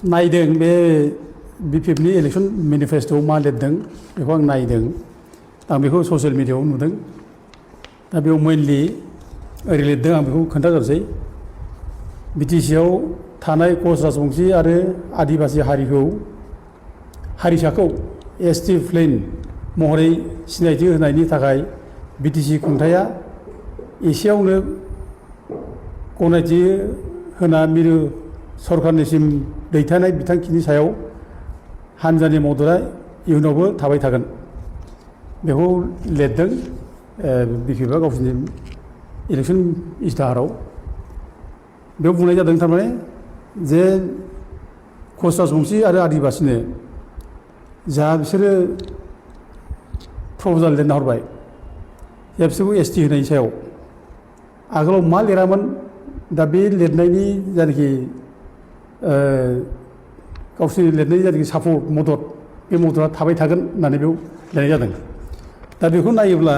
नायदों बे बिपिएफनि इलेक्सन मेनिफेस्ट'आव मा लिरदों बेखौ आं नायदों आं बेखौ ससियेल मिडियाआव नुदों दा बेयाव मेनलि ओरै लिरदों आं बेखौ खोन्थाग्रोसै बिटिसिआव थानाय कच राजबंसि आरो आदिबासि हारिसाखौ एसटि प्लेन महरै सिनायथि होनायनि थाखाय बिटिसि खुंथाया एसेयावनो गनायथि होना मिरु सरकारनिसिम दैथायनाय बिथांखिनि सायाव हानजानि मददआ इयुनावबो थाबाय थागोन बेखौ लिरदों बिपिएफआ गावसोरनि इलेक्सन इस्ताहाराव बेयाव बुंनाय जादों थारमाने जे कच राजबंसि आरो आदिबासिनो जा बिसोरो प्रप'जाल लिरना हरबाय जे बिसोरखौ एसटि होनायनि सायाव आगोलाव मा लिरामोन दा बे लिरनायनि जायनाखि गावसोरनि लिरनायनि जायनाखि सापर्ट मदद बे मददआ थाबाय थागोन होननानै बेयाव लिरनाय जादों दा बेखौ नायोब्ला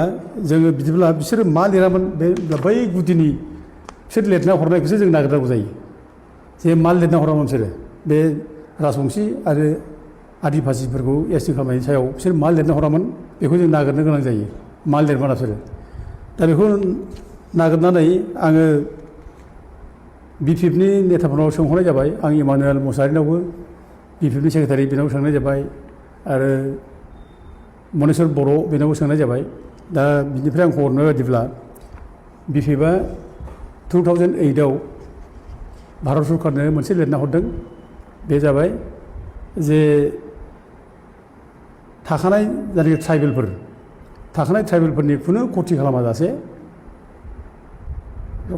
जोङो बिदिब्ला बिसोरो मा लिरामोन बे बै गुदिनि बिसोर लिरना हरनायखौसो जों नागिरनांगौ जायो जे मा लिरना हरामोन बिसोरो बे राजबंसि आरो आदिबासिफोरखौ एसटि खालामनायनि सायाव बिसोर मा लिरना हरामोन बेखौ जों नागिरनो गोनां जायो मा लिरमाना बिसोरो दा बेखौ नागिरनानै आङो बिपिएफनि नेताफोरनाव सोंहरनाय जाबाय आं इमानुएल मुसाहारिनावबो बिपिएफनि सेक्रेटारि बेनावबो सोंनाय जाबाय आरो मनेस्वर बर' बेनावबो सोंनाय जाबाय दा बिनिफ्राय आं खबर मोननाय बायदिब्ला बिपिएफआ 2008आव भारत सरकारनो मोनसे लिरना हरदों बे जाबाय जे थाखानाय जायनाखि ट्राइबेलफोरनि खुनु खथि खालामाजासे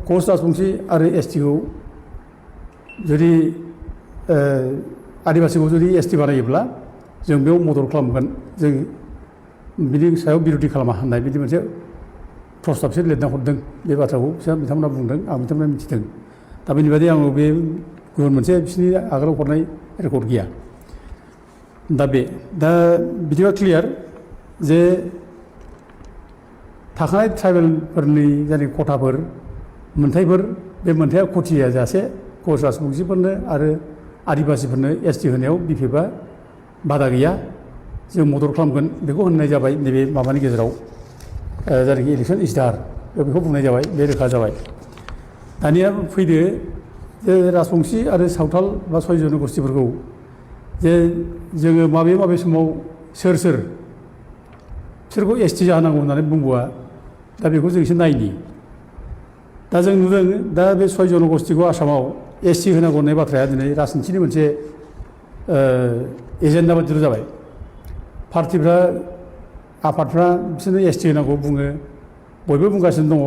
कच राजबंसि आरो एसटिखौ जुदि आदिबासिखौ जुदि एसटि बानायोब्ला जों बेयाव मदद खालामगोन जों बिनि सायाव बिर'धि खालामा होननाय बिदि मोनसे प्रस्ताबसो लिरना हरदों बे बाथ्राखौ बिथांमोना बुंदों आं बिथांमोना मिथिदों दा बेनि बादै आङो बे गुबुन मोनसे बिसोरनि आगोलाव हरनाय रेकर्ड गैया दा बिदिबा क्लियार जे थाखानाय ट्राइबेलफोरनि जायनाखि खथाफोर मोनथायफोर बे मोनथाया खथिया जासे कच राजबंसिफोरनो आरो आदिबासिफोरनो एसटि होनायाव बिपिएफआ बादा गैया जों मदद खालामगोन बेखौ होननाय जाबाय नैबे माबानि गेजेराव जायनाखि इलेक्सन इस्ताहार बेखौ बुंनाय जाबाय बे रोखा जाबाय दानिया फैदो जे राजबंसि आरो सावथाल बा 6 जन'गस्थिफोरखौ जे जोङो माबे समाव बिसोरखौ एसटि जाहोनांगौ होननानै बुंबोआ दा बेखौ जों एसे नायनि दा जों नुदों दा बे 6 जन'गस्थिखौ आसामाव एसटि होनांगौ होननाय बाथ्राया दिनै राजनितिनि मोनसे एजेन्डा बायदिल' जाबाय पार्टिफ्रा आफादफ्रा बिसोरनो एसटि होनांगौ बुङो बयबो बुंगासिनो दङ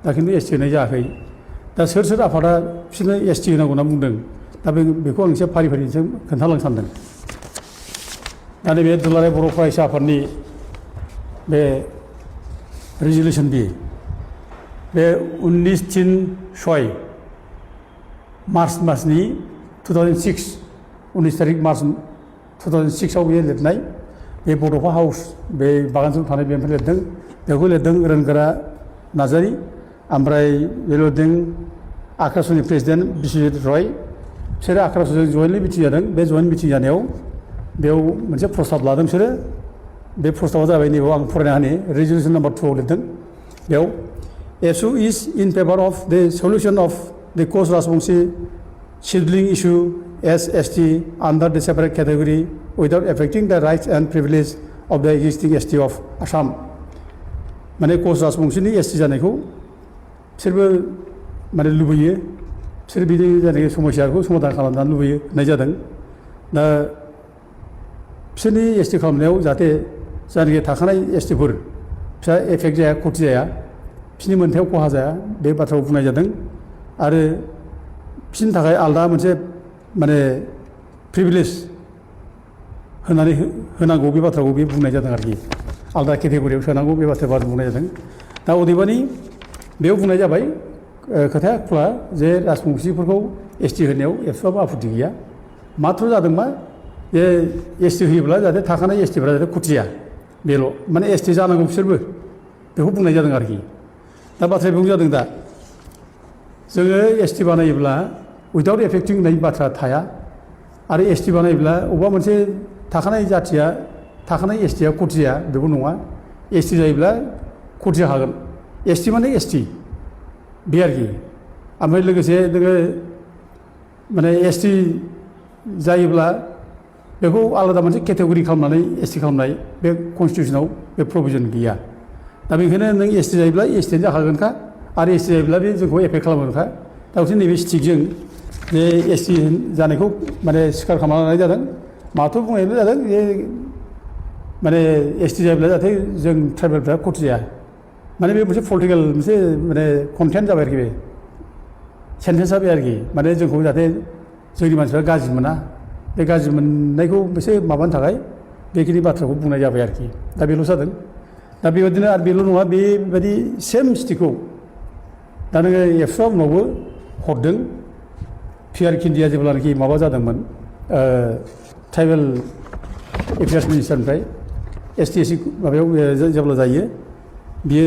दा खिन्थु एसटि होनाय जायाखै दा सोर आफादा बिसोरनो एसटि होनांगौ होनना बुंदों दा बेखौ आं एसे फारि खोन्थालांनो सानदों दा नैबे दुलाराय बर' फरायसा आफादनि बे रिजलिउसन बे 19/6 मार्च मासनि 2006 19 तारिख मार्च 2006आव बे लिरनाय बे बड'फा हाउस बे बागानजों थानाय बेनिफ्राय लिरदों बेखौ लिरदों रोनगोरा नार्जारि ओमफ्राय बे लिरदों आक्रासनि प्रेसिडेन्ट बिश्वजित रय बिसोरो आक्रासजों जयेन्टलि मिटिं जादों बे जयेन्ट मिटिं जानायाव बेयाव मोनसे प्रस्ताब लादों बिसोरो बे प्रस्ताबा जाबाय नैबाव आं फरायना होनि रिजलिउसन नाम्बार 2आव लिरदों बेयाव ASU is in favor of the solution of the Koch Rajbongsi sibling issue as ST under the separate category without affecting the rights and privileges of the existing ST of Assam. माने कच राजबंसिनि ST जानायखौ बिसोरबो माने लुबैयो बिसोर बिनि जायनाखि समस्याखौ समाधान खालामनो लुबैयो होननाय जादों दा बिसोरनि एसटि खालामनायाव जाहाथे जायनाखि थाखानाय एसटिफोर फिसा एफेक्ट जाया खथि जाया बिसोरनि मोनथायाव खहा जाया बे बाथ्राखौ बुंनाय जादों आरो बिसोरनि थाखाय आलादा मोनसे माने प्रिभिलेज होनानै होनांगौ बे बाथ्राखौ बे बुंनाय जादों आरोखि आलादा केटेगरियाव सोनांगौ बे बाथ्राखौ बुंनाय जादों दा अदेबानि बेयाव बुंनाय जाबाय खोथाया खुला जे राजबंसिफोरखौ एसटि होनायाव एबसुआबो आपत्ति गैया माथ्र जादों मा जे एसटि होयोब्ला जाहाथे थाखानाय एसटिफ्रा जाहाथे खथि जाया बेल' माने एसटि जानांगौ बिसोरबो बेखौ बुंनाय जादों आरोखि दा बाथ्राया बेयाव जादों दा जोङो एसटि बानायोब्ला उइदाउट एफेक्टिं होननाय बाथ्रा थाया आरो एसटि बानायब्ला अबेबा मोनसे थाखानाय जाथिया थाखानाय एसटिया कट जाया बेबो नङा एसटि जायोब्ला कट जाखागोन एसटि माने एसटि बे आरोखि ओमफ्राय लोगोसे नोङो माने एसटि जायोब्ला बेखौ आलादा मोनसे केटेगरि खालामनानै एसटि खालामनाय बे कनस्टिटिउसनाव बे प्रभिजन गैया दा बेनिखायनो नों एसटि जायोब्ला एसटियानो जाखागोनखा आरो एसटि जायोब्ला बे जोंखौ एफेक्ट खालामगोनखा दा बिसोर नैबे स्टिकजों जे एसटि जानायखौ माने स्वीकार खालामना लानाय जादों माथो बुंनायबो जादों जे माने एसटि जायोब्ला जाहाथे जों ट्राइबेलफ्रा कट जाया माने बे मोनसे पलिटिकेल मोनसे माने कन्टेन्ट जाबाय आरोखि बे सेन्टेन्सआ बे आरोखि माने जोंखौ जाहाथे जोंनि मानसिफ्रा गाज्रि मोना बे गाज्रि मोननायखौ एसे माबानो थाखाय बेखिनि बाथ्राखौ बुंनाय जाबाय आरोखि दा बेल' जादों दा बेबायदिनो आरो बेल' नङा बेबायदि सेम स्टिकखौ दा नोङो एबसुआ उनावबो हरदों पिआर किन्डिया जेब्लानाखि माबा जादोंमोन ट्राइबेल एफेयार्स मिनिस्टारनिफ्राय एसटि एससि माबायाव जेब्ला जायो बियो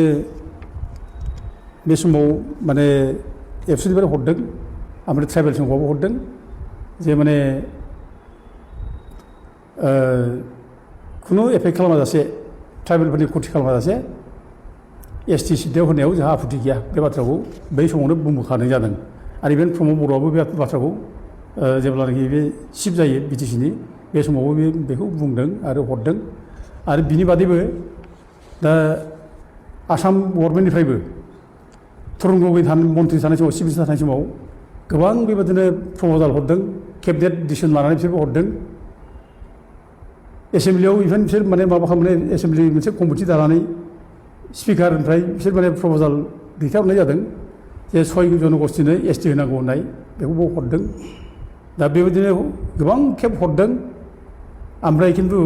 बे समाव माने एबसुनिफ्राय हरदों ओमफ्राय ट्राइबेल संघआवबो हरदों जे माने खुनु एफेक्ट खालामाजासे ट्राइबेलफोरनि खथि खालामाजासे एसटि सिटआव होनायाव जोंहा आपत्ति गैया बे बाथ्राखौ बै समावनो बुंबोखानाय जादों आरो इभेन प्रमद बर'आबो बे बाथ्राखौ जेब्लानाखि बे चिफ जायो बिटिसिनि बे समावबो बेखौ बुंदों आरो हरदों आरो बिनि बादैबो दा आसाम गभर्नमेन्टनिफ्रायबो तरुन गगৈ मन्थ्रि थानाय समाव चिफ मिनिस्टार थानाय समाव गोबां बेबादिनो प्रप'जाल हरदों केबिनेट डिसिसन लानानै बिसोरबो हरदों एसेमब्लियाव इभेन बिसोर माने माबा खालामनानै एसेमब्लि मोनसे कमिटि दानानै स्पिकारनिफ्राय बिसोर माने प्रप'जाल दैथायहरनाय जादों जे 6 जनगोष्ठीनो एसटि होनांगौ होननाय बेखौबो हरदों दा बेबायदिनो गोबां खेब हरदों ओमफ्राय खिन्थु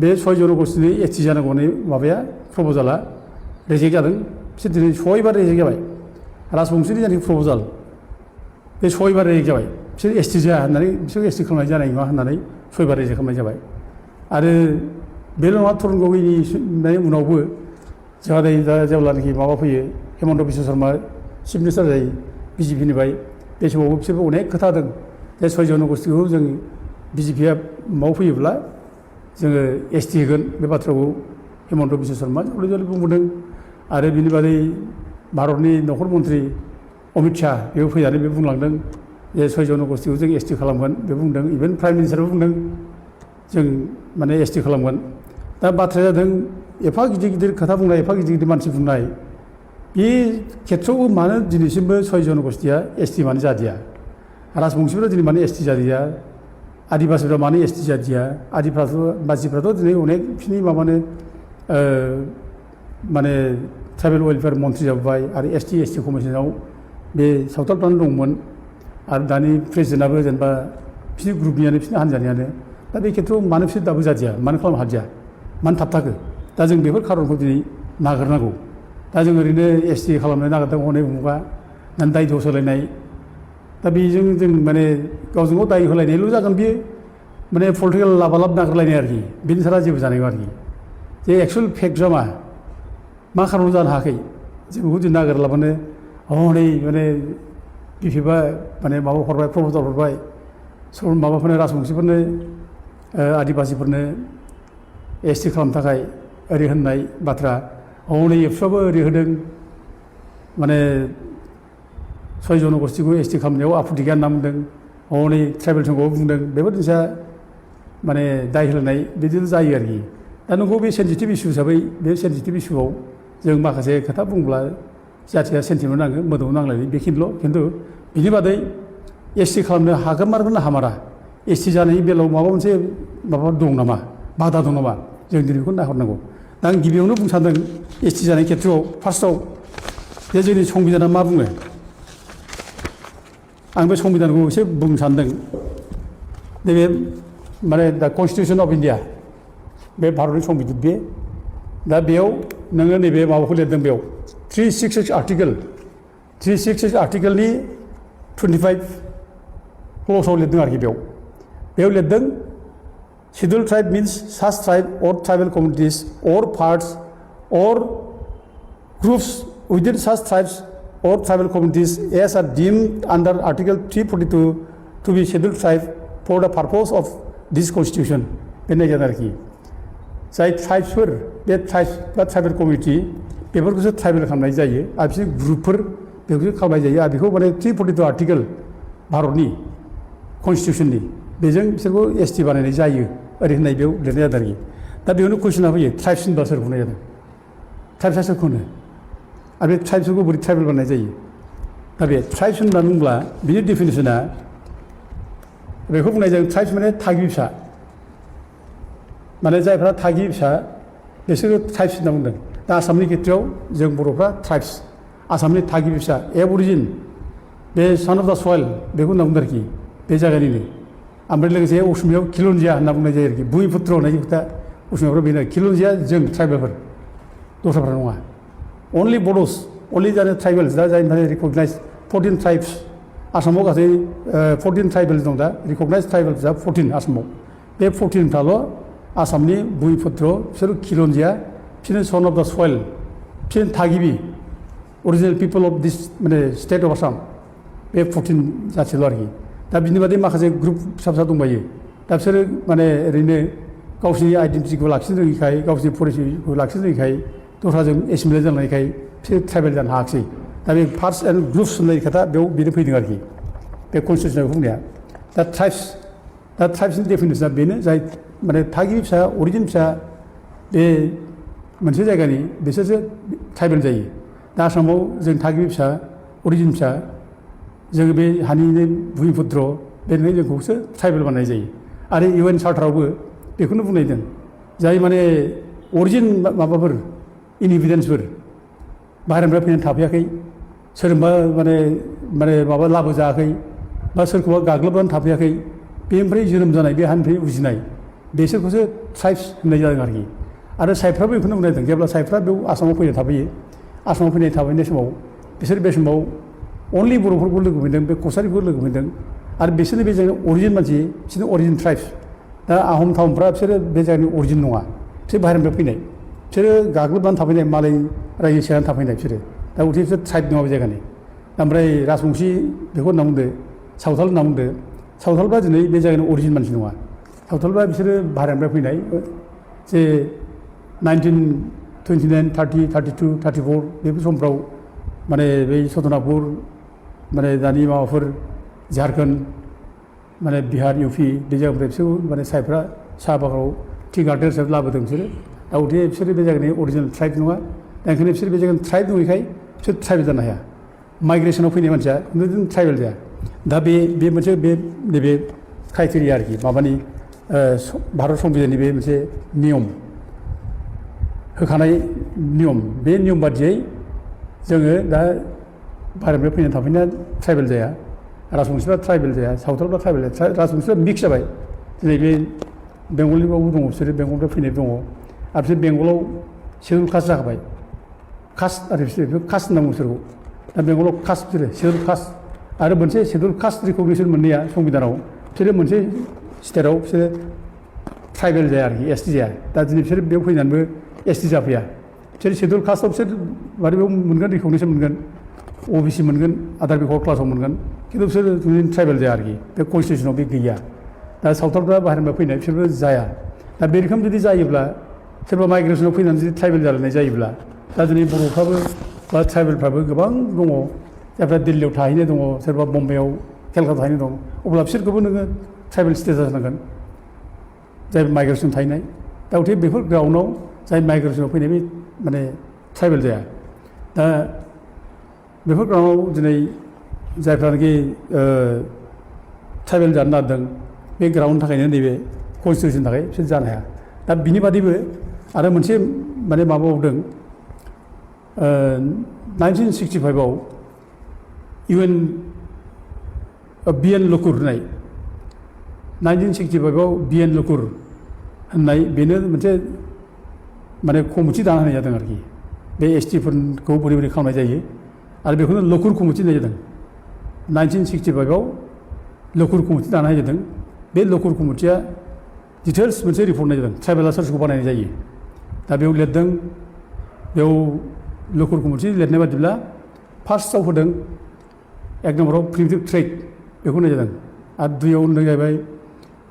बे 6 जनगोष्ठीनो एसटि जानांगौ होननाय माबाया प्रप'जाला रिजेक्ट जादों बिसोर दिनै 6 बार रिजेक्ट जाबाय राजबंशीनि जानाखि प्रप'जाल बे 6 बार रिजेक्ट जाबाय बिसोर एसटि जाया होननानै बिसोर एसटि खालामनाय जानाय नङा होननानै 6 बार रिजेक्ट खालामनाय जाबाय आरो बेल' नङा तरुन गगैनि उनावबो जोंहा दा जेब्लानाखि माबा फैयो हेमन्त बिश्व शर्मा चिफ मिनिस्टार जायो बिजेपिनिफ्राय बे समावबो बिसोरबो अनेक खोथा होदों जे 6 जनगोष्ठीखौ जों बिजेपिया माव फैयोब्ला जोङो एसटि होगोन बे बाथ्राखौ हेमन्त बिश्व शर्मा जलि जलि बुंबोदों आरो बिनि बादै भारतनि नखर मन्थ्रि अमित शाह बेबो फैनानै बे बुंलांदों जे 6 जनगोष्ठीखौ जों एसटि खालामगोन बे बुंदों इभेन प्राइम मिनिस्टारबो बुंदों जों माने एसटि खालामगोन दा बाथ्राया जादों एफा गिदिर गिदिर खोथा बुंनाय एफा गिदिर गिदिर मानसि बुंनाय बे खेथ्रआवबो मानो दिनैसिमबो 6 जनगोष्ठीया एसटि मानो जादिया राजबंशीफ्रा दिनै मानो एसटि जादिया आदिबासिफ्रा मानो एसटि जादिया आदिबासिफ्राथ' दिनै अनेक बिसिनि माबानो माने ट्राइबेल वेलफेयार मन्थ्रि जाबाय आरो एसटि कमिसनाव बे सावथालफ्रानो दंमोन आरो दानि प्रेसिडेन्टआबो जेनेबा बिसोरनि ग्रुपनियानो बिसोरनि हान्जानियानो दा बे खेथ्रआव मानो बिसोर दाबो जादिया मानो खालामनो हादिया मानो थाबथाखो दा जों बेफोर खारनखौ दिनै नागिरनांगौ दा जों ओरैनो एसटि खालामनो नागिरदों हनै उमुगा दायथ' सोलायनाय दा बेजों जों माने गावजों गाव दाय होलायनायल' जागोन बियो माने पलिटिकेल लाबालाब नागिरलायनाय आरोखि बेनि सारा जेबो जानाय नङा आरोखि जे एक्सुवेल फेक्टआ मा खारनाव जानो हायाखै जों बेखौ जों नागिरलाबानो हनै माने बिफिबा माने माबा हरबाय प्रप'जाल हरबाय माबाफोरनो राजबंशीफोरनो आदिबासिफोरनो एसटि खालामनो थाखाय ओरै होननाय बाथ्रा हनै एबसुआबो ओरै होदों माने 6 जनगोष्ठीखौ एसटि खालामनायाव आपत्ति गैया होनना बुंदों हनै ट्राइबेल संघआव बुंदों बेफोर जिनिसा माने दाय होलायनाय बिदिनो जायो आरोखि दा नंगौ बे सेन्सिटिभ इस्यु हिसाबै बे सेन्सिटिभ इस्युआव जों माखासे खोथा बुंब्ला जाथिया सेन्टिमेन्ट नाङो मोदोमाव नांलायनाय बेखिनिल' खिन्थु बिनि बादै एसटि खालामनो हागोन ना हामारा एसटि जानायनि बेलायाव माबा मोनसे माबा दं नामा बादा दं नामा जों दिनै बेखौ नायहरनांगौ दा आं गिबियावनो बुंनो सानदों एसटि जानाय खेथ्रआव फार्स्टआव जे जोंनि संबिधाना मा बुङो आं बे संबिधानखौ एसे बुंनो सानदों नैबे माने दा कनस्टिटिउसन अफ इन्डिया बे भारतनि संबिजित बे दा बेयाव नोङो नैबे माबाखौ लिरदों बेयाव 366 आर्टिकेलनि 25 क्ल'साव लिरदों आरोखि बेयाव लिरदों scheduled tribe means such tribe or tribal communities or parts or groups within such tribes or tribal communities as are deemed under Article 342 to be scheduled tribe for the purpose of this constitution बे नायगोन आरोखि जाय ट्राइब्सफोर बे tribes बा tribal committee बेफोरखौसो tribal खालामनाय जायो आरो बिसोर ग्रुपफोर बेखौसो खालामनाय जायो आरो बेखौ माने 342 आर्टिकेल भारतनि कन्स्टिटिउसननि बेजों बिसोरखौ एसटि बानायनाय जायो ओरै होननाय बेयाव लिरनाय जादों आरोखि दा बेयावनो कुइसना फैयो ट्राइब्स होनबा सोरखौ होननाय जादों ट्राइब्सआ सोरखौ होनो आरो बे ट्राइब्सफोरखौ बोरै ट्राइबेल बानायनाय जायो दा बे ट्राइब्स होननानै बुंब्ला बिनि डेफिनेसना बेखौ बुंनाय जायो ट्राइब्स माने थागिबि फिसा माने जायफ्रा थागिबि फिसा बिसोरो ट्राइब्स होनना बुंदों दा आसामनि खेथ्रआव जों बर'फ्रा ट्राइब्स आसामनि थागिबि फिसा एबरिजिन बे सान अफ दा सयल बेखौ होनना बुंदों आरोखि बे जायगानिनो ओमफ्राय लोगोसे असमियाव खिलन्जिया होनना बुंनाय जायो आरोखि भुमिपुत्र होननाय खोथा असमियाफ्राव बेनो खिलन्जिया जों ट्राइबेलफोर दस्राफ्रा नङा अनलि बड'स अनलि जानो ट्राइबेल्स दा जायनि थाखाय रिकगनाइज 14 ट्राइब्स आसामाव गासै 14 ट्राइबेल्स दं दा रिकगनाइज ट्राइबेल्सआ 14 आसामाव बे 14फ्राल' आसामनि भुमिपुत्र बिसोर खिलन्जिया बिसोरनो सन अफ दा सयल बिसोर थागिबि अरिजिनेल पिपल अफ दिस माने स्टेट अफ आसाम बे 14 जाथिल' आरोखि दा बिनि बादै माखासे ग्रुप फिसा फिसा दंबायो दा बिसोरो माने ओरैनो गावसिनि आइडेन्टिटिखौ लाखिनो रोङिखाय गावसिनि परिचयखौ लाखिनो रोङिखाय दस्राजों एसिमिलेट जानायखाय बिसोर ट्राइबेल जानो हायाखिसै दा बे फार्स्ट एन्ड ग्रुप्स होननाय खोथा बेयाव बेनो फैदों आरोखि बे कनस्टिटिउसनाव बुंनाया दा ट्राइब्सनि डेफिनेसना बेनो जाय माने थागिबि फिसा अरिजिन फिसा बे मोनसे जायगानि बिसोरसो ट्राइबेल जायो दा आसामाव जों थागिबि फिसा अरिजिन फिसा जोङो बे हानिनो भुमिपुत्र बेनिखायनो जोंखौसो ट्राइबेल बानायनाय जायो आरो UN चार्टारावबो बेखौनो बुंनाय दं जाय माने अरिजिन माबाफोर इनहेबिटेन्सफोर बाहेरानिफ्राय फैनानै थाफैयाखै सोरबा माने माबा लाबोजायाखै बा सोरखौबा गाग्लोबनानै थाफैयाखै बेनिफ्राय जोनोम जानाय बे हानिफ्राय उजिनाय बेसोरखौसो ट्राइब्स होननाय जादों आरोखि आरो साइफ्राबो बेखौनो बुंनाय दं जेब्ला साइफ्रा बेयाव आसामाव फैनाय थाफैयो आसामाव फैनाय थाफैनाय समाव बिसोर बे समाव अनलि बर'फोरखौ लोगो मोनदों बे कसारिफोरखौ लोगो मोनदों आरो बिसोरनि बे जायगानि अरिजिन मानसि बिसोरनि अरिजिन ट्राइब्स दा आहम टाउनफ्रा बिसोरो बे जायगानि अरिजिन नङा बिसोर बाहेरनिफ्राय फैनाय बिसोरो गाग्लोबनानै थाफैनाय मालाय रायजो सेरनानै थाफैनाय बिसोरो दा उथे बिसोर ट्राइब नङा बे जायगानि ओमफ्राय राजबंसि बेखौ होनना बुंदो सावथाल होनना बुंदो सावथालफ्रा दिनै बे जायगानि अरिजिन मानसि नङा सावथालफ्रा बिसोरो बाहेरनिफ्राय फैनाय जे 1929, 30, 32, 34 बेफोर समफ्राव माने बै सतनापुर माने दानि माबाफोर झारखन्ड माने बिहार इउपि बे जायगानिफ्राय बिसोरखौ माने साइफ्रा साहा बागानाव टि गार्डेन हिसाबै लाबोदों बिसोरो दा उथे बिसोरो बे जायगानि अरिजिनेल ट्राइब नङा दा ओंखायनो बिसोर बे जायगानि ट्राइब नङैखाय बिसोर ट्राइबेल जानो हाया माइग्रेसनाव फैनाय मानसिया नों ट्राइबेल जाया दा बे मोनसे बे नैबे क्राइटेरिया आरोखि माबानि भारत संबिधाननि बे मोनसे नियम होखानाय नियम बे नियम बादियै जोङो दा बाहेरनिफ्राय फैनानै थाफैनाया ट्राइबेल जाया राजबंसिफ्रा ट्राइबेल जाया सावथालफ्रा ट्राइबेल जाया राजबंसिफ्रा मिक्स जाबाय दिनै बे बेंगलिबावबो दङ बिसोरो बेंगलनिफ्राय फैनाय दङ आरो बिसोर बेंगलाव सेडुल कास्ट जाखाबाय कास्ट आरो बिसोर कास्ट होनना बुङो बिसोरखौ दा बेंगलाव कास्ट बिसोरो सेडुल कास्ट आरो मोनसे सेडुल कास्ट रिकगनिसन मोननाया संबिधानाव बिसोरो मोनसे स्टेटआव बिसोरो ट्राइबेल जाया आरोखि एसटि जाया दा दिनै बिसोर बेयाव फैनानैबो एसटि जाफैया बिसोर सेडुल कास्टआव बिसोर माने बेयाव मोनगोन रिकगनिसन मोनगोन OBC मोनगोन आदार बेकवार्ड क्लासाव मोनगोन खिन्थु बिसोर ट्राइबेल जाया आरोखि बे कनस्टिटिउसनाव बे गैया दा सावथालफ्रा बाहेरनिफ्राय फैनाय बिसोरबो जाया दा बे रोखोम जुदि जायोब्ला सोरबा माइग्रेसनाव फैनानै जुदि ट्राइबेल जालायनाय जायोब्ला दा दिनै बर'फ्राबो बा ट्राइबेलफ्राबो गोबां दङ जायफ्रा दिल्लीयाव थाहैनाय दङ सोरबा बम्बाइआव केलकाता थाहैनाय दं अब्ला बिसोरखौबो नोङो ट्राइबेल स्टेटास होनांगोन जाय माइग्रेसन थाहैनाय दा उथे बेफोर ग्राउन्डआव जाय माइग्रेसनाव फैनाय बे माने ट्राइबेल जाया दा बेफोर ग्राउन्डआव दिनै जायफ्रानोखि ट्राइबेल जानो नागिरदों बे ग्राउन्डनि थाखायनो नैबे कनस्टिटिउसननि थाखाय बिसोर जानो हाया दा बिनि बादैबो आरो मोनसे माने माबाबावदों 1965आव UN BN लकुर होननाय 1965आव BN लकुर होननाय बेनो मोनसे माने कमिटि दाना होनाय जादों आरोखि बे STफोरखौ बोरै बोरै खालामनाय जायो आरो बेखौनो लकुर कमिटि होननाय जादों 1965आव लकुर कमिटि दाना होनाय जादों बे लकुर कमिटिया डिटेल्स मोनसे रिपर्ट होनाय जादों ट्राइबेल सोरखौ बानायनाय जायो दा बेयाव लिरदों बेयाव लकुर कमिटि लिरनाय बादिब्ला फार्स्टआव होदों एक नम्बराव प्रिमिटिभ ट्रेड बेखौ होनाय जादों आरो दुइयाव होनदों जाहैबाय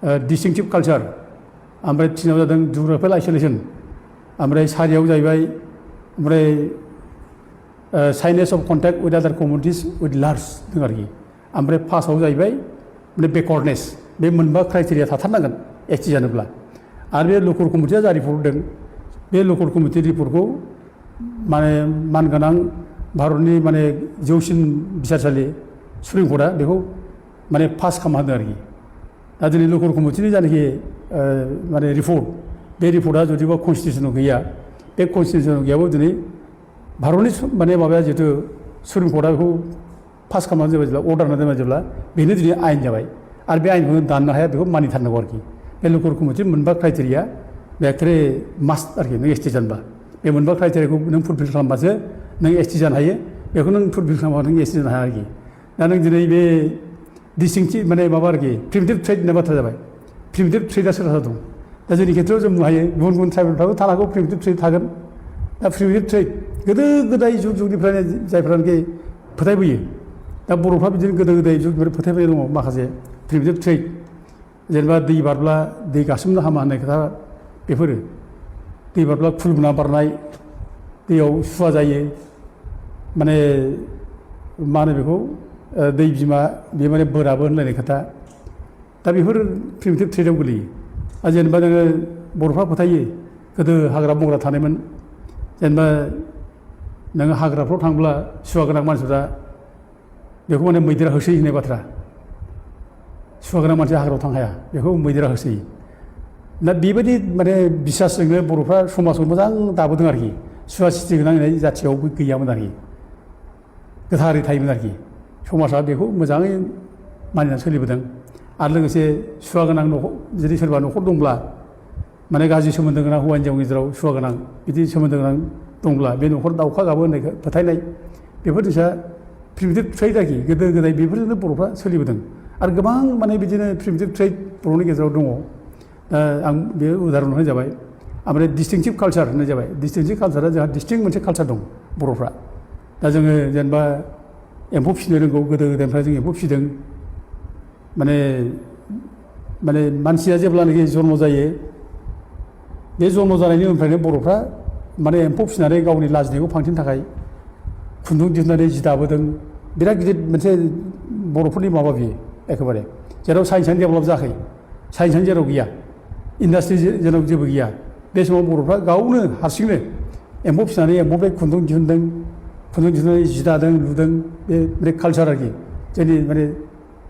डिस्टिंक्टिभ कालचार, ओमफ्राय थिनाव जादों जिअग्राफिकेल आइसोलेसन, ओमफ्राय सारियाव जाहैबाय ओमफ्राय साइनेस अफ कन्टेक्ट विथ आदार कमिउनिटिस विथ लार्ज दं आरोखि। ओमफ्राय फार्स्टआव जाहैबाय माने बेकवार्डनेस, बे मोनबा क्राइटेरिया थाथारनांगोन एसटि जानोब्ला। आरो बे लकेल कमिटिया जा रिपर्ट होदों, बे लकेल कमिटि रिपर्टखौ माने मानगोनां भारतनि माने जौसिन बिसारसालि सुप्रिम कर्टआ बेखौ माने पास खालामना होदों आरोखि। दा दिनै लकेल कमिटिनि जानाखि माने रिपर्ट, बे रिपर्टआ जुदिबा कनस्टिटिउसनाव गैया, बे कनस्टिटिउसनाव गैयाबो दिनै भारतनि माने माबाया जिहेतु सुप्रिम कर्टआ बेखौ पास खालामनानै जाबाय जेब्ला, अर्डार होनानै जेब्ला, बेनो दिनै आयेन जाबाय। आरो बे आयेनखौ दाननो हाया, बेखौ मानिथारनांगौ आरोखि। बे लकेल कमिटि मोनबा क्राइटेरिया बे एक्चुवेलि मास्ट आरोखि नों एसटि जानोबा। बे मोनबा क्राइटेरियाखौ नों फुलफिल खालामबासो नों एसटि जानो हायो, बेखौ नों फुलफिल खालामबा नों एसटि जानो हाया आरोखि। दा नों दिनै बे डिस्टिंक्टिभ माने माबा आरोखि प्रिमिटिभ ट्रेड होननाय बाथ्रा जाबाय। प्रिमिटिभ ट्रेडआ सोरहा दं? दा जोंनि खेथ्रआव जों बुंनो हायो गुबुन गुबुन ट्राइबेलफ्राबो थानो हागौ प्रिमिटिभ ट्रेड थागोन। दा प्रिमिटिभ ट्रेड गोदो गोदाय जुग जुगनिफ्रायनो जायफ्रानोखि फोथायबोयो, दा बर'फ्रा बिदिनो गोदो गोदाय जुगनिफ्राय फोथायबोनाय दङ माखासे प्रिमिटिभ ट्रेड, जेनेबा दै बारब्ला दै गासोमनो हामा होननाय खोथा, बेफोरो दै बारब्ला खुलुमना बारनाय, दैयाव सुवा जायो, माने मा होनो बेखौ दै बिमा बे माने बोराबो होनलायनाय खोथा। दा बेफोर प्रिमिटिभ ट्रेडआव गोलैयो। आरो जेनेबा नोङो बर'फ्रा फोथायो गोदो हाग्रा बंग्रा थानायमोन, जेनेबा नोङो हाग्राफ्राव थांब्ला सुवा गोनां मानसिफ्रा बेखौ माने मैदेरा होसोयो होननाय बाथ्रा। सुवा गोनां मानसिया हाग्रायाव थांनो हाया, बेखौ मैदेरा होसोयो। दा बेबायदि माने बिसासजोंनो बर'फ्रा समाजाव मोजां दाबोदों आरोखि। सुवा सिथि गोनां जाथियावबो गैयामोन आरोखि, गोथारै थायोमोन आरोखि। समाजा बेखौ मोजाङै मानिनानै सोलिबोदों। आरो लोगोसे सुवा गोनां न'खर, जुदि सोरबा न'खर दंब्ला, माने गाज्रि सोमोन्दो गोनां हौवा हिन्जावनि गेजेराव सुवा गोनां बिदि सोमोन्दो गोनां दंब्ला, बे न'खर दाउखा गाबो होननाय फोथायनाय, बेफोर जिनिसा प्रिमिटिभ ट्रेड आरोखि। गोदो गोदाय बेफोरजोंनो बर'फ्रा सोलिबोदों। आरो गोबां माने बिदिनो प्रिमिटिभ ट्रेड बर'नि गेजेराव दङ। आं बे उदाहरन होनाय जाबाय। ओमफ्राय डिस्टिंक्टिभ कालचार होननाय जाबाय। डिस्टिंक्टिभ कालचारा जोंहा डिस्टिंक्ट मोनसे कालचार दं बर'फ्रा। दा जोङो जेनेबा एम्फौ फिसिनो रोंगौ, गोदो गोदायनिफ्राय जों एम्फौ फिसिदों। माने मानसिया जेब्लानाखि जन्म जायो, बे जन्म जानायनि उननिफ्रायनो बर'फ्रा माने एम्फौ फिसिनानै गावनि लाजिनायखौ फांथेनो थाखाय खुन्दुं दिहुननानै जि दाबोदों। बिराद गिदिर मोनसे बर'फोरनि माबा बियो एखेबारे, जेराव साइन्सआनो डेभेलप जायाखै, साइन्सआनो जेराव गैया, इन्डास्ट्रि जेराव जेबो गैया, बे समाव बर'फ्रा गावनो हारसिंनो एम्फौ फिसिनानै एम्फौनिफ्राय खुन्दुं दिहुनदों, खुन्दुं दिहुननानै जि दादों लुदों। बे कालचार आरोखि जोंनि माने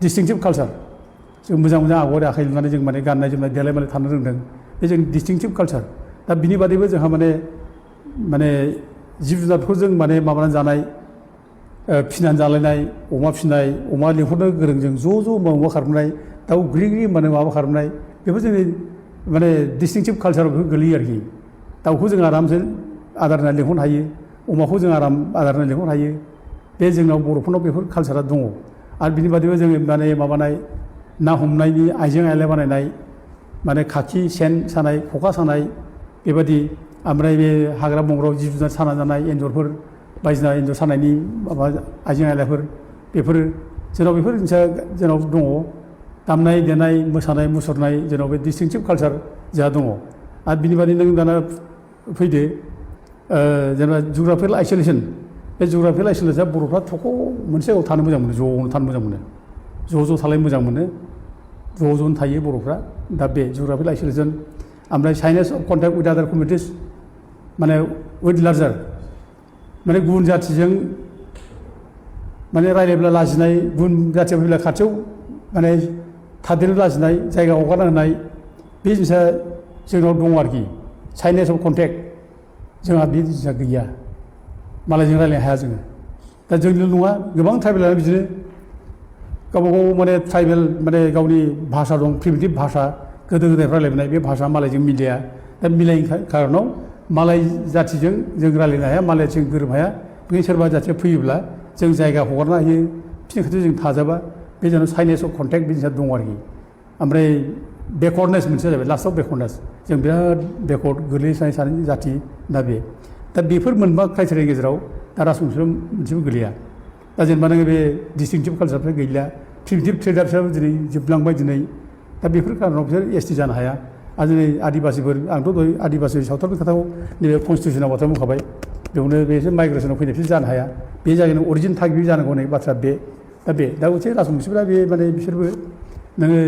डिस्टिंक्टिभ कालचार। जों मोजां मोजां आगर आखाइ लुनानै जों माने गाननाय जोमनाय देलाय मालाय थानो रोंदों, बे जोंनि डिस्टिंक्टिभ कालचार। दा बिनि बादैबो जोंहा माने जिब जुनारखौ जों माने माबानानै जानाय, फिसिनानै जालायनाय, अमा फिसिनाय, अमा लिंहरनो गोरों, जों ज' ज' अमा खारबोनाय, दाउ ग्रि ग्रि माने माबा खारबोनाय, बेफोर जोंनि माने डिस्टिंक्टिभ कालचाराव बेफोर गोलैयो आरोखि। दाउखौ जों आरामसे आदार होनानै लिंहरनो हायो, अमाखौ जों आराम आदार होनानै लिंहरनो हायो। बे जोंनाव बर'फोरनाव बेफोर कालचारा दङ। आरो बिनि बादैबो जोङो माने माबानाय ना हमनायनि आइजें आइला बानायनाय, माने खाखि, सेन सानाय, खखा सानाय, बेबायदि। ओमफ्राय बे हाग्रा बंग्रायाव जिब जुनार साना जानाय, एन्जरफोर बायदिसिना एन्जर सानायनि माबा आइजें आइलाफोर, बेफोरो जोंनाव बेफोर जिनिसा जोंनाव दङ। दामनाय देनाय, मोसानाय मुसुरनाय, जोंनाव बे डिस्टिंक्टिभ कालचार जोंहा दङ। आरो बिनि बादै नों दाना फैदो जेनेबा जिअग्राफिकेल आइसोलेसन। बे जिअग्राफिकेल आइसोलेसना बर'फ्रा थख' मोनसे जायगायाव थानो मोजां मोनो, ज'नो थानो मोजां मोनो, ज' थालायनो मोजां मोनो, ज'नो थायो बर'फ्रा। दा बे जिअग्राफिकेल आइसोलेसन। ओमफ्राय साइनेस अफ कन्टेक्ट विथ आदार कमिउनिटिस, माने विथ लार्जार, माने गुबुन जाथिजों माने रायज्लायब्ला लाजिनाय, गुबुन जाथिया फैब्ला खाथियाव माने थादेरनो लाजिनाय, जायगा हगारना होनाय, बे जिनिसा जोंनाव दङ आरोखि। साइनेस अफ कन्टेक्ट जोंहा बे जिनिसा गैया, मालायजों रायज्लायनो हाया जोङो। दा जोंनिल' नङा, गोबां ट्राइबेलानो बिदिनो गावबा गाव माने ट्राइबेल माने गावनि भाषा दं, प्रिमिटिभ भाषा, गोदो गोदाय रायज्लायबोनाय। बे भाषा मालायजों मिलाया। दा मिलायैनि खारनाव मालाय जाथिजों जों रायज्लायनो हाया, मालायजों गोरोबनो हाया। बेखायनो सोरबा जाथिया फैयोब्ला जों जायगा हगारना होयो, बिसोरनि खाथियाव जों थाजाबा। बे जोंनाव साइनेस अफ कन्टेक्ट बे जिनिसा दङ आरोखि। ओमफ्राय बेकवार्डनेस मोनसे जाबाय, लास्टआव बेकवार्डनेस। जों बिराद बेकवार्ड गोग्लैसोनाय सानै जाथि। दा बेफोर मोनबा क्राइटेरियानि गेजेराव दा राजबंशियाव मोनसेबो गोलैया। दा जेनेबा नोङो बे डिस्टिंक्टिभ कालचारफ्रा गैला, प्रिमिटिभ ट्रेडारफ्राबो दिनै जोबलांबाय। दिनै दा बेफोर कारनाव बिसोर एसटि जानो हाया आरो दिनै आदिबासिफोर आंथ' दहाय आदिबासि सावथालनि खोथाखौ नैबे कनस्टिटिउसनाव बाथ्रा बुंखाबाय बेयावनो बिसोर माइग्रेसनाव फैनाय बिसोर जानो हाया बे जायगानि अरिजिन थागिबि जानांगौ होननाय बाथ्रा बे दा मोनसे राजबंसिफोरा बे माने बिसोरबो नोङो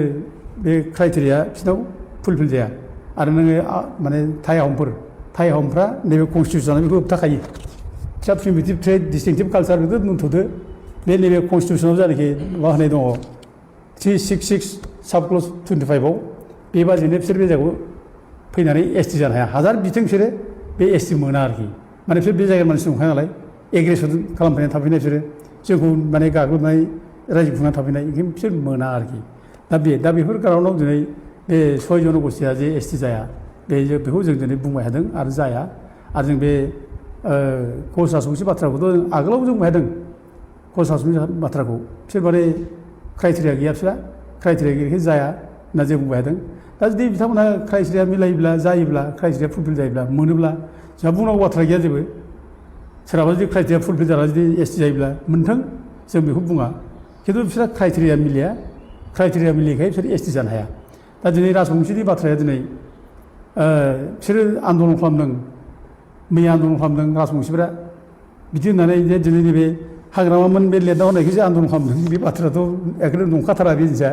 बे क्राइटेरिया बिसोरनाव फुलफिल जाया आरो नोङो माने थाइ आहमफ्रा नैबे कनस्टिटिउसनाव बेखौ होबथाखायो फिसा प्रिमिटिभ ट्रेड डिस्टिंटिभ कालचार बेखौ दोनथ'दो बे नैबे कनस्टिटिउसनाव जायनाखि मा होनाय दङ 366 साब क्लज 25आव बेबादिनो बिसोर बे जायगायाव फैनानै एसटि जानो हाया हाजार बिथों बिसोरो बे एसटि मोना आरोखि माने बिसोर बे जायगानि मानसि नंखाया नालाय एग्रेसन खालामफैनानै थाफैनाय बिसोरो जोंखौ माने गाग्लोबनाय रायजो खुंनानै थाफैनाय ओंखायनो बिसोर मोना आरोखि दा बेफोर कारनाव दिनै बे 6 जनगोष्ठीया जे एसटि जाया बेखौ जों दिनै बुंबाय थादों आरो जाया आरो जों बे कच राजबंसि बाथ्राखौथ' आगोलाव जों बुंबाय थादों कच राजबंसि बाथ्राखौ बिसोर माने क्राइटेरिया गैया बिसोरा क्राइटेरिया गैयैखाय जाया होनना जों बुंबाय थादों दा जुदि बिथांमोनहा क्राइटेरिया मिलायोब्ला जायोब्ला क्राइटेरिया फुलफिल जायोब्ला मोनोब्ला जोंहा बुंनांगौ बाथ्रा गैया जेबो सोरहाबा जुदि क्राइटेरिया फुलफिल जानानै जुदि एसटि जायोब्ला मोन्थों जों बेखौ बुङा खिन्थु बिसोरा क्राइटेरिया मिलाया क्राइटेरिया मिलायैखाय बिसोर एसटि जानो हाया दा दिनै राजबंसिनि बाथ्राया दिनै बिसोरो आन्दलन खालामदों मैया आन्दलन खालामदों राजबंसिफोरा बिदि होननानै जे दिनै नैबे हाग्रामामोन बे लिरना हरनायखौसो आन्दलन खालामदों बे बाथ्रायाथ' एकदम नंखाथारा बे जिनिसा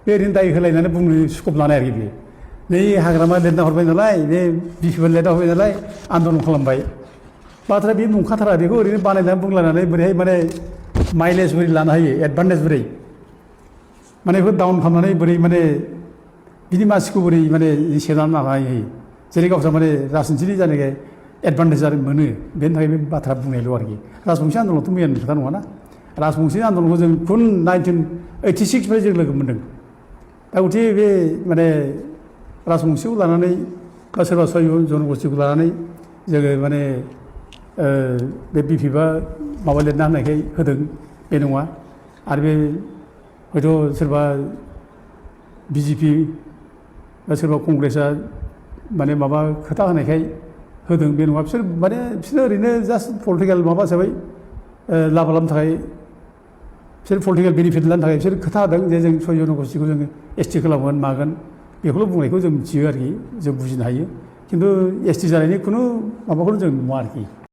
बे ओरैनो दाय होलायनानै बुंनो स्कप लानाय आरोखि बे नै हाग्रामा लिरना हरबाय नालाय बे बिपिएल लिरना हरबाय नालाय आन्दलन खालामबाय बाथ्रा बे नंखाथारा बेखौ ओरैनो बानायनानै बुंलायनानै बोरैहाय माने माइलेज बोरै लानो हायो एडभान्टेज बोरै माने बेखौ डाउन खालामनानै बोरै माने बिनि मानसिखौ बोरै माने सेनानै लानो हायो जेरै गावस्रा माने राजनिथिनि जायनाखि एडभान्टेज मोनो बेनि थाखाय बे बाथ्रा बुंनायल' आरोखि राजबंसि आन्दलनथ' मैयानि खोथा नङाना राजबंसि आन्दलनखौ जों खुन 1986 जों लोगो मोन्दों दा गथे बे माने राजबंसिखौ लानानै बा सोरबा 6 जनगोष्ठीखौ लानानै जोङो माने बे बिपिएफआ माबा लिरना होनायखाय होदों बे नङा आरो बे हयथ' सोरबा बिजेपि बा सोरबा कंग्रेसआ माने माबा खोथा होनायखाय होदों बे नङा बिसोर ओरैनो जास्ट पलिटिकेल माबा हिसाबै लाब खालामनो थाखाय बिसोर पलिटिकेल बेनिफिट लानो थाखाय बिसोर खोथा होदों जे जों 6 जनगोष्ठीखौ जोङो एसटि खालामगोन मागोन बेखौल' बुंनायखौ जों मिथियो आरोखि जों बुजिनो हायो खिन्थु एसटि जानायनि खुनु माबाखौनो जों नुवा आरोखि